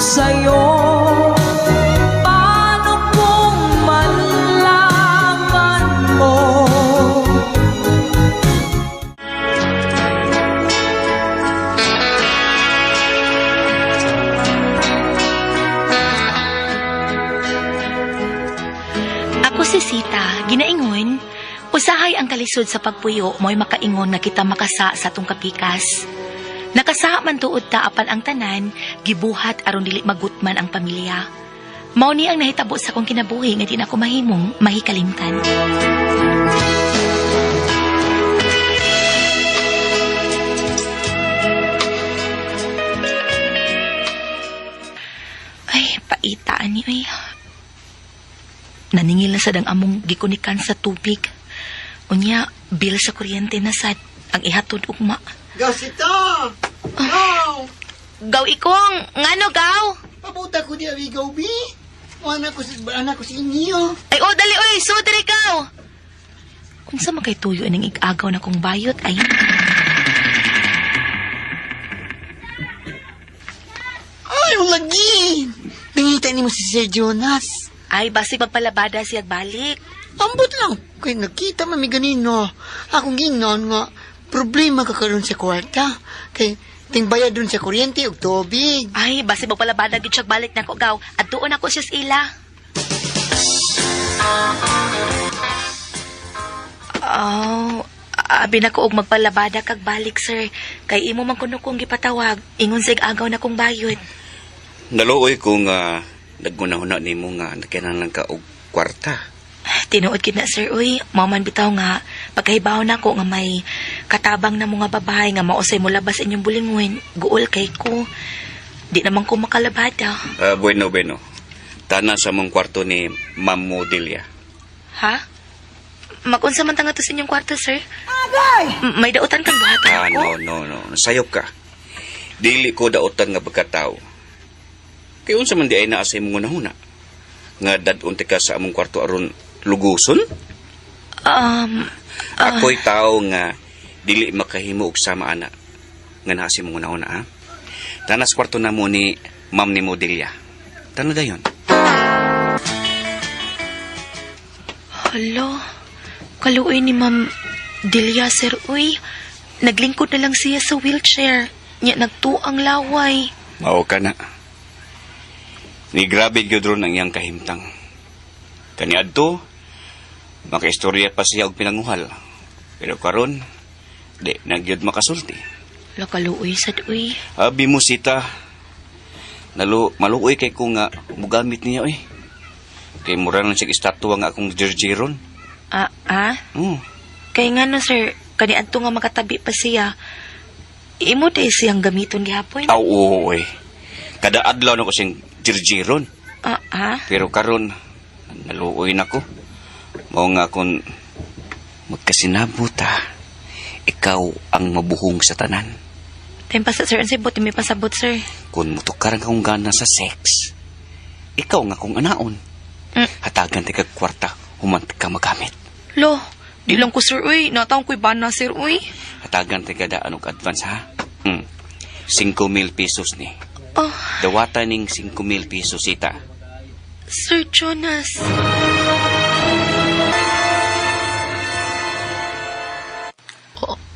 sa'yo. Paano kung malaman mo? Ako si Sita, ginaingon, usahay ang kalisod sa pagpuyo mo'y makaingon nga kita makasa sa atong kapikas. Nakasa man tuod ta apan ang tanan, gibuhat aron dili magutman ang pamilya. Mao ni ang nahitabo sa akong kinabuhi nga di na ako mahimong mahikalimtan. Ay, paita ani ay. Naningil na sad ang among gikunikan sa tubig. Unya, bill sa kuryente na sad ang ihatod ugma. Gasita! Gaw! Gaw ikong, ngano gaw? Pabuta ko di abi gaw bi. Wala ko sa anak ko sa inyo. Ay, oh, dali, oy, so dali gaw. Unsa man kay tuyo ining igagaw na kong bayot ay. Ay, lagi! Nangita nimo si Sir Jonas. Ay, basig magpalabada siya balik. Ambot lang. Kay nakita mami ganino. Akong ginon nga problema ka karon sa kwarta. Kay tingbayad dun sa kuryente ug tubig. Ay, basig magpalabada gid siya balik nako gaw. At doon ako siya sa ila. Oh, abi na ko og magpalabada kag balik, sir. Kay imo man kuno kong gipatawag. Ingon sa agaw na kong bayot. Naluoy ko nga naggunahuna nimo nga nakinahanglan ka og kwarta. Tinuod gid na, sir, uy. Mao man bitaw nga pagkahibaw na ko nga may katabang na mga babae nga mausay mo labas inyong bulingon. Guol kay ko. Di naman ko makalabada. Ah, bueno, bueno. Tana sa mong kwarto ni Ma'am Modelia. Ha? Magunsa man ta nga to sa inyong kwarto, sir? May dautan kang buhatan Ah, ako? no, no, no. Sayop ka. Dili ko dautan nga pagkatao. Kay unsa man di ay naa sa imong hunahuna? Nga dad-on ka sa among kwarto aron luguson? Ako'y tao nga dili makahimo og sama ana nga naa sa imong hunahuna, ha? Tana sa kwarto na mo ni Ma'am ni Modelia. Tana dayon. Hala, kaluoy ni Ma'am Delia, sir, uy. Naglingkod na lang siya sa wheelchair. Nya nagtuang laway. Mao ka na. Ni grabe gyud ron ang iyang kahimtang. Kaniadto, makaistorya pa siya og pinanguhal. Pero karon, di na gyud makasulti. Hala, kaluoy sad, uy. Abi mo sita, nalu maluoy kay ko nga mugamit niya oy. Kay mura lang siya estatwa nga akong jirjiron. Ah, ah? Oh, Kay nga no, sir, kaniadto nga makatabi pa siya. Imo day siyang gamiton gihapon. Aw, oo, oy. Kada adlaw na ko siyang jirjiron. Ah, ah? Pero karon naluoy na ko. Mao nga kon magkasinabot ha, ikaw ang mabuhong sa tanan. Time pa sa sir, unsay buot may pasabot, sir. Kung mutukaran kang gana sa sex, ikaw nga kung anaon. Hatagan ti kag kwarta, human ti ka magamit. Lo, di lang ko, sir, uy. Nataon ko'y bana, sir, uy. Hatagan ti kada anong advance ha? 5,000 pesos ni. Oh, Dawata ning 5,000 pesos ita. Sir Jonas.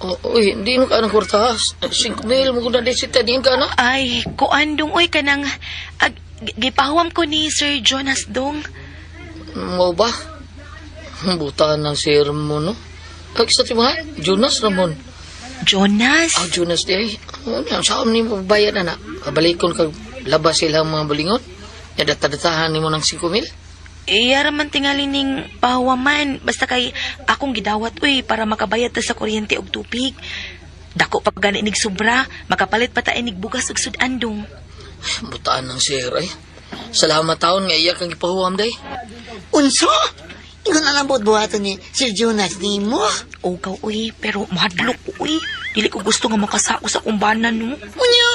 Oh, uy, hindi mo ka ng kwarta. 5,000 mo na sita, diin ka na. Ay, kuan dong, uy, kanang ag, gipahuam ko ni Sir Jonas dong. Mo ba? Buta ng sir mo, no? Ay, sa ti mga, Jonas Ramon. Jonas? Ah, Jonas di ay. Ano yan, saan ni mo bayad na na? Kabalikon kag labas silang mga bulingon. Yadata-datahan ni mo ng 5,000. Iya raman tingali ning pahuwaman. Basta kay akong gidawat, uy, para makabayad ta sa kuryente og tubig. Dako pa gani nig sobra, makapalit pa ta inig bugas ug sudan dong. Butaan ng sir, ay. Salamat taon nga iya kang ipahuam, day. Unsa? Ingon na lang buot buhaton ni Sir Jonas nimo. Ugaw, uy, pero mahadlok ko, uy. Dili ko gusto nga makasako sa kumbanan, no? Unya,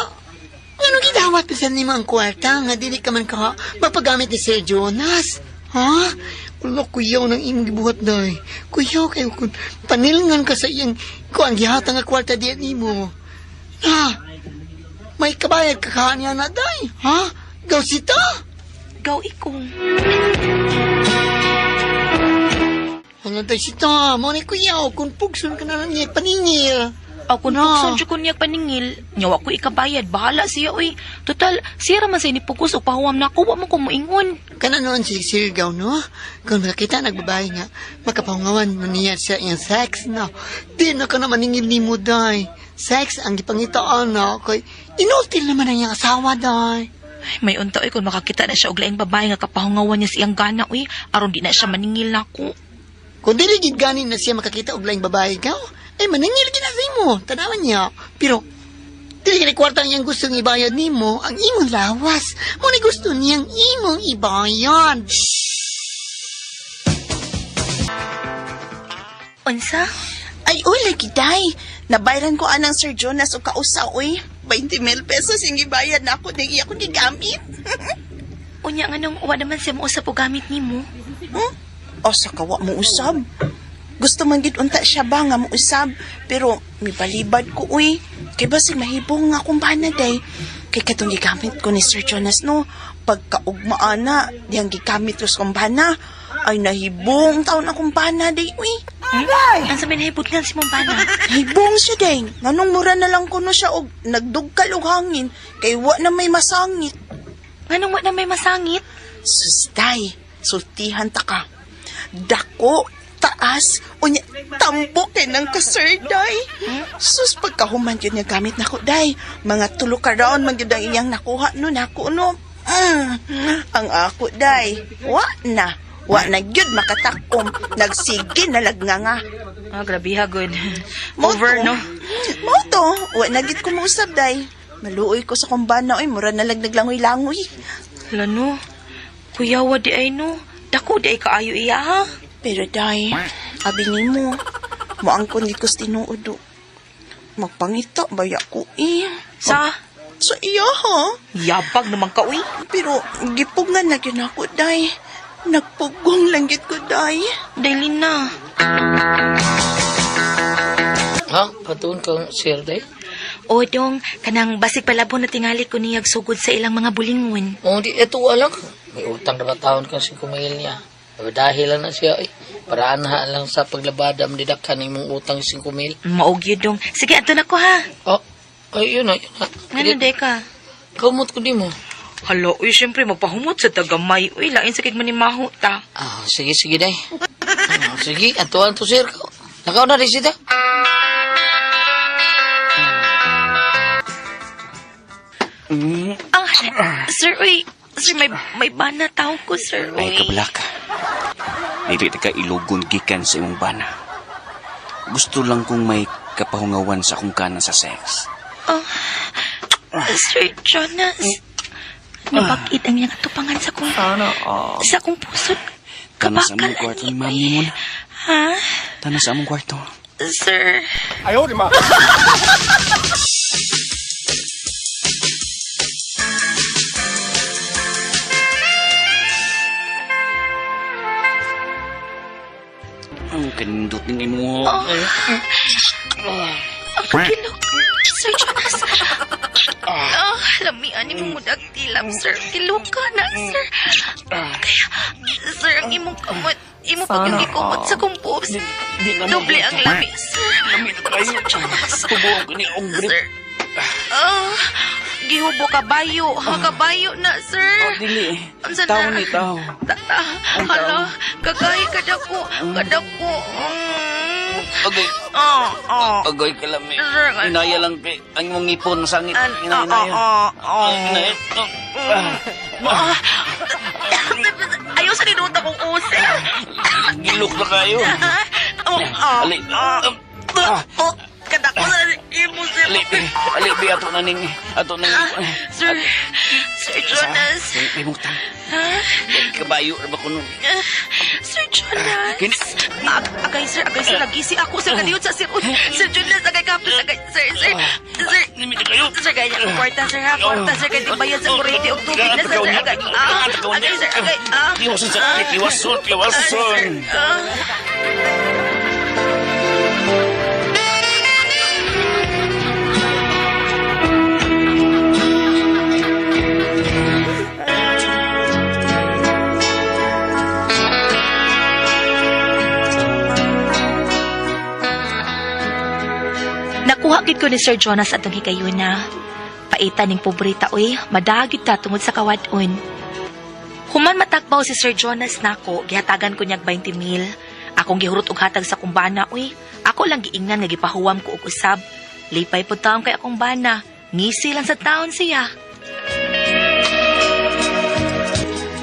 ngano gidawat pa sa nimo ang kwarta nga dili ka man ka mapagamit ni Sir Jonas? Ha? Ulo, kuyaw ng imong gibuhat day. Kuyaw kayo kung panilngan ka sa iyang kuan gihatag nga kwarta diyan nimo. Ha? May kabayad ka kaniya na day. Ha? Gaw sita? Gaw ikong. Ano tayo sita? Mo ni kuyaw, kung pugson ka na lang niya, paningil. Aw, kung No. pugson jud ko niya paningil, nya wa ko ikabayad, bahala siya oy. Total, siya ra man say nipugos og pahuwam nako, wa man ko moingon. Kana noon si Sirgaw, no? Kung nakita nagbabae nga, makapahungawan no niya sa iyang sex, no? Di na ka na maningil ni mo, day. Sex ang gipangitaan, no? Kay, inutil naman ang iyang asawa, day. Ay, may unta oy kung makakita na siya og laing babae nga kapahungawan niya sa iyang gana oy, aron di na siya maningil nako. Kung dili gid gani na siya makakita og laing babae ikaw, ay maningil gid na sa imo, tanawan niya. Pero, dili gid kwarta ang iyang gustong ibayad nimo, ang imong lawas. Mo ni gusto niyang imong ibayad. Unsa? Ay, uy, lagi day. Nabayran ko anang Sir Jonas o kausa, uy. 20 mil pesos yung gibayad na ako, di ako gigamit. Unya nganong wa naman siya mousap og gamit nimo? Hmm? O sa kawa mo usab. Gusto man gid unta siya ba nga mo usab, pero mibalibad ko uy. Kay basig mahibong nga akong bana day. Kay katong gigamit ko ni Sir Jonas no, pagkaugma ana, diyang gigamit ko sa akong bana. Ay nahibong taon akong bana day uy. Hmm? Ang sa minahibot nga si mong bana. Hibong siya day. Nganong mura na lang kuno siya og nagdugkal og hangin kay wa na may masangit. Nganong wa na may masangit? Sustay, sultihan ta ka. Dako, taas, unya, tambok kay nang kasir, day. Sus, pagkahuman yun niya gamit nako, day. Mga tulo ka round man yun ang iyang nakuha no, nako no. Ang ako, day. Wa na. Wa na gyud makatakom. Nagsige na nga nga. Ah, grabe ha, good. Mo Over, to. no? Mo to. Wa na gyud ko mausab, day. Maluoy ko sa kumbana, oy. Mura na lag naglangoy-langoy. Hala, no. Kuyawa di ay, no. Dako di ay kaayo iya, ha? Pero day, abi nimo, moangkon gid ko sa tinuod do. Magpangita baya ko eh. Sa? Sa iya ha. Yabag naman ka, uy. Pero gipugngan na gyud ako day. Nagpugong lang gyud ko day. Dali na. Ha? Patuon kang sir, day? O, dong, kanang basig palabo na tingali ko niyag sugod sa ilang mga bulingon. O, di, eto alam. May utang na ba taon kang 5,000 niya? Dahil lang na siya, eh. Paraan ha lang sa paglabada, madidakhan imong utang 5,000. Maog yun, dong. Sige, ato na ko, ha? Oh, ay, yun na, yun na. Ngano, day ka? Kamot ko di mo. Hala, uy, syempre, magpahumot sa tagamay. Uy, lain sa kig manimaho ta. Ah, sige, sige, day. Ah, sige, atuan to, sir. Nakaw na, risita. Ah, sir, uy. Sir, may bana tao ko, sir, uy. Ay, kabalaka. Dili ta ka ilugon gikan sa imong bana. Gusto lang kong may kapahungawan sa akong kanan sa sex. Oh, Sir Jonas. Nabakit ang iyang atupangan sa akong pusod. Tana sa Kabakal among kwarto ni ani, ma'am uy. ni mo na. Ha? Tana sa among kwarto. Sir. Ang kanindot ng imo. Oh. Ang kakilok. Sir Jonas. Ah, lamian ni mo mudag tilap, sir. Kilok ka na, sir. Kaya, sir, ang imong kamot, imo pag yung gikumot sa kong boobs. Doble ang lami, sir. Sir Jonas. Tubuhan ko ni ang Sir. Ah, gihubo kabayo. Ha, kabayo na, sir. Dili. Unsa Tao na? ni tao. Tata, hala, kagay kadako, kadako. Agay. Oh, oh. Agay kalami. Sir, ano? Inaya lang kay ang imong ngipon masangit. An- Inaya. oh, oh, oh. Inaya. Ah. Ayaw sa ninuta kong usir. Gilok na kayo. Oh, oh, Ali. oh. Ah. Oh, kadako sa imo, sir. Ali, ali, bi ato na ning ato ning Ah, Sir, Sir Jonas. May butang. Ha? Kabayo ra ba kuno? Ah, Sir Jonas. Kini- Agay, sir, agay, sir. Nagisi ako, sir. Kadiyot sa sir. Uy, Sir Jonas, agay kapis, agay. Sir, sir, sir. Nimi na kayo. Sir, gaya ko kwarta, sir, ha? Kwarta, sir. Kaya bayad sa kuryente og tubig na, sir, sir. Agay, ah, agay, sir, agay, ah. Iwason sa iwason, iwason. Ah, sir. Ah. Nakakuha gid ko ni Sir Jonas atong higayuna. Paitan ning pobreta oy, madagit ta tungod sa kawadon. Human matakbaw si Sir Jonas nako, gihatagan ko niyag 20 mil. Akong gihurot og hatag sa akong bana oy. Ako lang giingnan nga gipahuwam ko og usab. Lipay pud taon kay akong bana. Ngisi lang sa taon siya.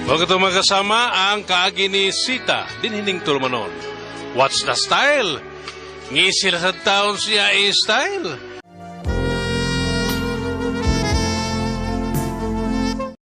Huwag ito magkasama ang kaagi ni Sita, dinhining tulumanon. What's the style? Ngisi sa taon siya style.